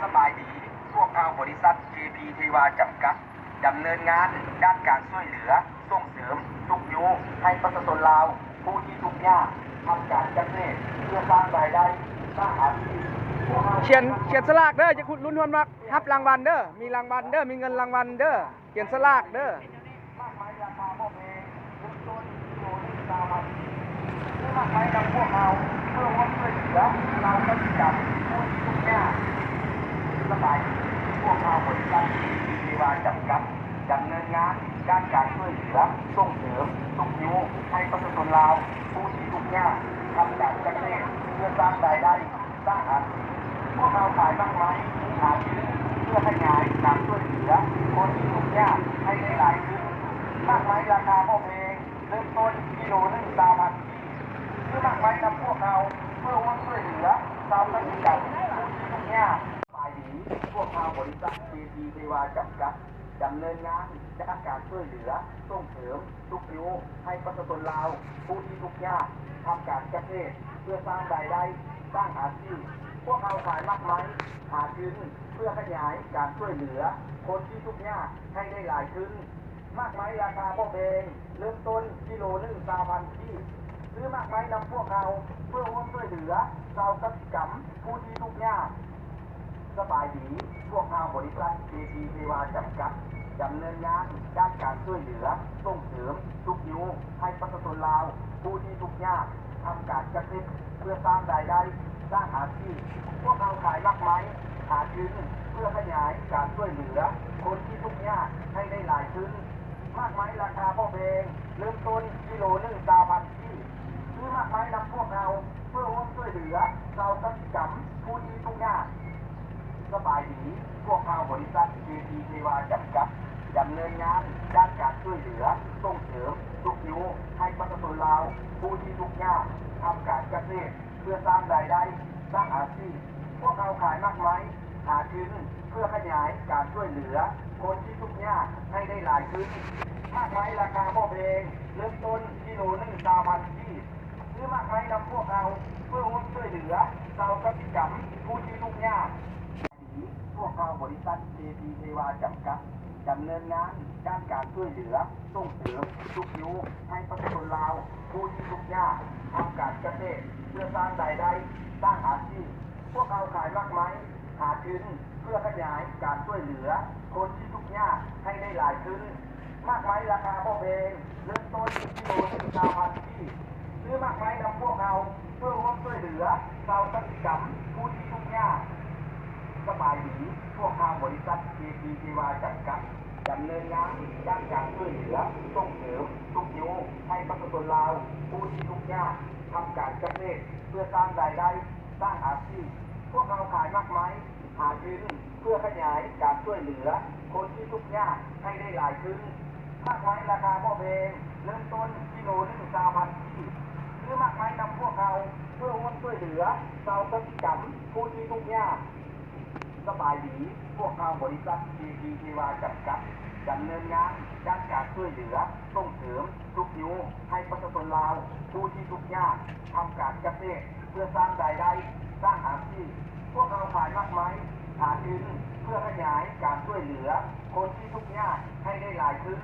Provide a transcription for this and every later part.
ສະບາຍດີ, ພວກເຮົາບໍລິສັດ ເຈພີ ເທວາ ຈຳກັດ ດຳເນີນງານດ້ານການຊ່ວຍເຫຼືອ ສົ່ງເສີມ ຊຸກຍູ້ໃຫ້ປະຊາຊົນລາວຜູ້ທີ່ທຸກຍາກ ທຳການກະເສດ ເພື່ອສ້າງລາຍໄດ້ ສ້າງອາຊີບ. ພວກເຮົາຂຽນ ຂຽນສະຫຼາກເດີ, ຢ່າຂຸດລຸ້ນຮວນມັກ ຮັບລາງວັນເດີ, ມີລາງວັນເດີ, ມີເງິນລາງວັນເດີ, ຂຽນສະຫຼາກເດີ. ໝາກໄມ້ລາຄາບໍ່ແພງ ເລີ່ມຕົ້ນກິໂລໜຶ່ງ ຊາວພັນກີບ. ຊື້ໝາກໄມ້ນຳພວກເຮົາ ເພື່ອຮ່ວມຊ່ວຍເຫຼືອຊາວກະສິກຳຜູ້ທີ່ທຸກຍາກ. ສະບາຍດີ, ພວກເຮົາບໍລິສັດ ເຈພີ ເທວາ ຈຳກັດ ດຳເນີນງານດ້ານການຊ່ວຍເຫຼືອ ສົ່ງເສີມ ຊຸກຍູ້ໃຫ້ປະຊາຊົນລາວຜູ້ທີ່ທຸກຍາກ ທຳການກະເສດ ເພື່ອສ້າງລາຍໄດ້ ສ້າງອາຊີບ. ພວກເຮົາຂາຍໝາກໄມ້ ຫາທຶນ ເພື່ອຂະຫຍາຍການຊ່ວຍເຫຼືອຄົນທີ່ທຸກຍາກໃຫ້ໄດ້ຫຼາຍຂຶ້ນ. ໝາກໄມ້ລາຄາບໍ່ແພງ ເລີ່ມຕົ້ນກິໂລໜຶ່ງ ຊາວພັນກີບ. ຊື້ໝາກໄມ້ນຳພວກເຮົາ ເພື່ອຮ່ວມຊ່ວຍເຫຼືອຊາວກະສິກຳຜູ້ທີ່ທຸກຍາກ. ສະບາຍດີ, ພວກເຮົາບໍລິສັດ ເຈພີ ເທວາ ຈຳກັດ ດຳເນີນງານດ້ານການຊ່ວຍເຫຼືອ ສົ່ງເສີມ ຊຸກຍູ້ໃຫ້ປະຊາຊົນລາວຜູ້ທີ່ທຸກຍາກ ທຳການກະເສດ ເພື່ອສ້າງລາຍໄດ້ ສ້າງອາຊີບ. ພວກເຮົາຂາຍໝາກໄມ້ ຫາທຶນ ເພື່ອຂະຫຍາຍການຊ່ວຍເຫຼືອຄົນທີ່ທຸກຍາກໃຫ້ໄດ້ຫຼາຍຂຶ້ນ. ໝາກໄມ້ລາຄາບໍ່ແພງ ເລີ່ມຕົ້ນກິໂລໜຶ່ງ ຊາວພັນກີບ. ຊື້ໝາກໄມ້ນຳພວກເຮົາ ເພື່ອຮ່ວມຊ່ວຍເຫຼືອຊາວກະສິກຳຜູ້ທີ່ທຸກຍາກ. ສະບາຍດີ, ພວກເຮົາບໍລິສັດ ເຈພີ ເທວາ ຈຳກັດ ດຳເນີນງານດ້ານການຊ່ວຍເຫຼືອ ສົ່ງເສີມ ຊຸກຍູ້ໃຫ້ປະຊາຊົນລາວຜູ້ທີ່ທຸກຍາກ ທຳການກະເສດ ເພື່ອສ້າງລາຍໄດ້ ສ້າງອາຊີບ. ພວກເຮົາຂາຍໝາກໄມ້ ຫາທຶນ ເພື່ອຂະຫຍາຍການຊ່ວຍເຫຼືອຄົນທີ່ທຸກຍາກໃຫ້ໄດ້ຫຼາຍຂຶ້ນ. ໝາກໄມ້ລາຄາບໍ່ແພງ ເລີ່ມຕົ້ນກິໂລໜຶ່ງ ຊາວພັນກີບ. ຊື້ໝາກໄມ້ນຳພວກເຮົາ ເພື່ອຮ່ວມຊ່ວຍເຫຼືອຊາວກະສິກຳຜູ້ທີ່ທຸກຍາກ. ສະບາຍດີ, ພວກເຮົາບໍລິສັດ ເຈພີ ເທວາ ຈຳກັດ ດຳເນີນງານດ້ານການຊ່ວຍເຫຼືອ ສົ່ງເສີມ ຊຸກຍູ້ໃຫ້ປະຊາຊົນລາວຜູ້ທີ່ທຸກຍາກ ທຳການກະເສດ ເພື່ອສ້າງລາຍໄດ້ ສ້າງອາຊີບ. ພວກເຮົາຂາຍໝາກໄມ້ ຫາທຶນ ເພື່ອຂະຫຍາຍການຊ່ວຍເຫຼືອຄົນທີ່ທຸກຍາກໃຫ້ໄດ້ຫຼາຍຂຶ້ນ. ໝາກໄມ້ລາຄາບໍ່ແພງ ເລີ່ມຕົ້ນກິໂລໜຶ່ງ ຊາວພັນກີບ. ຊື້ໝາກໄມ້ນຳພວກເຮົາ ເພື່ອຮ່ວມຊ່ວຍເຫຼືອຊາວກະສິກຳຜູ້ທີ່ທຸກຍາກ. ພວກເຮົາບໍລິສັດ ເຈພີ ເທວາ ຈຳກັດ ດຳເນີນງານດ້ານການຊ່ວຍເຫຼືອ ສົ່ງເສີມ ຊຸກຍູ້ໃຫ້ປະຊາຊົນລາວຜູ້ທີ່ທຸກຍາກ ທຳການກະເສດ ເພື່ອສ້າງລາຍໄດ້ ສ້າງອາຊີບ. ພວກເຮົາຂາຍໝາກໄມ້ ຫາທຶນ ເພື່ອຂະຫຍາຍການຊ່ວຍເຫຼືອຄົນທີ່ທຸກຍາກໃຫ້ໄດ້ຫຼາຍຂຶ້ນ. ໝາກໄມ້ລາຄາບໍ່ແພງ ເລີ່ມຕົ້ນກິໂລໜຶ່ງ ຊາວພັນກີບ. ຊື້ໝາກໄມ້ນຳພວກເຮົາ ເພື່ອຮ່ວມຊ່ວຍເຫຼືອຊາວກະສິກຳຜູ້ທີ່ທຸກຍາກ. ສະບາຍດີ, ພວກເຮົາບໍລິສັດ ເຈພີ ເທວາ ຈຳກັດ ດຳເນີນງານດ້ານການຊ່ວຍເຫຼືອ ສົ່ງເສີມ ຊຸກຍູ້ໃຫ້ປະຊາຊົນລາວຜູ້ທີ່ທຸກຍາກ ທຳການກະເສດ ເພື່ອສ້າງລາຍໄດ້ ສ້າງອາຊີບ. ພວກເຮົາຂາຍໝາກໄມ້ ຫາທຶນ ເພື່ອຂະຫຍາຍການຊ່ວຍເຫຼືອຄົນທີ່ທຸກຍາກໃຫ້ໄດ້ຫຼາຍຂຶ້ນ. ໝາກໄມ້ລາຄາບໍ່ແພງ ເລີ່ມຕົ້ນກິໂລໜຶ່ງ ຊາວພັນກີບ. ຊື້ໝາກໄມ້ນຳພວກເຮົາ ເພື່ອຮ່ວມຊ່ວຍເຫຼືອຊາວກະສິກຳຜູ້ທີ່ທຸກຍາກ. ສະບາຍດີ, ພວກເຮົາບໍລິສັດ ເຈພີ ເທວາ ຈຳກັດ ດຳເນີນງານດ້ານການຊ່ວຍເຫຼືອ ສົ່ງເສີມ ຊຸກຍູ້ໃຫ້ປະຊາຊົນລາວຜູ້ທີ່ທຸກຍາກ ທຳການກະເສດ ເພື່ອສ້າງລາຍໄດ້ ສ້າງອາຊີບ. ພວກເຮົາຂາຍໝາກໄມ້ ຫາທຶນ ເພື່ອຂະຫຍາຍການຊ່ວຍເຫຼືອຄົນທີ່ທຸກຍາກໃຫ້ໄດ້ຫຼາຍຂຶ້ນ.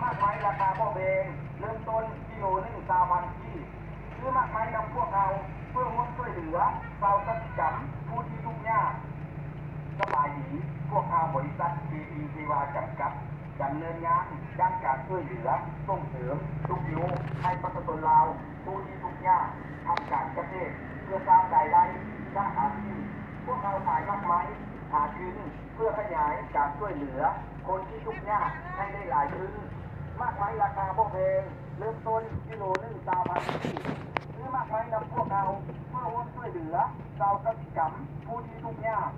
ໝາກໄມ້ລາຄາບໍ່ແພງ ເລີ່ມຕົ້ນກິໂລໜຶ່ງ ຊາວພັນກີບ. ຊື້ໝາກໄມ້ນຳພວກເຮົາ ເພື່ອຮ່ວມຊ່ວຍເຫຼືອຊາວກະສິກຳຜູ້ທີ່ທຸກຍາກ. ສະບາຍດີ, ພວກເຮົາບໍລິສັດ ເຈພີ ເທວາ ຈຳກັດ ດຳເນີນງານດ້ານການຊ່ວຍເຫຼືອ ສົ່ງເສີມ ຊຸກຍູ້ໃຫ້ປະຊາຊົນລາວຜູ້ທີ່ທຸກຍາກ ທຳການກະເສດ ເພື່ອສ້າງລາຍໄດ້ ສ້າງອາຊີບ. ພວກເຮົາຂາຍໝາກໄມ້ ຫາທຶນ ເພື່ອຂະຫຍາຍການຊ່ວຍເຫຼືອຄົນທີ່ທຸກຍາກໃຫ້ໄດ້ຫຼາຍຂຶ້ນ. ໝາກໄມ້ລາຄາບໍ່ແພງ ເລີ່ມຕົ້ນກິໂລໜຶ່ງ ຊາວພັນກີບ. ຊື້ໝາກໄມ້ນຳພວກເຮົາ ເພື່ອຮ່ວມຊ່ວຍເຫຼືອຊາວກະສິກຳຜູ້ທີ່ທຸກຍາກ.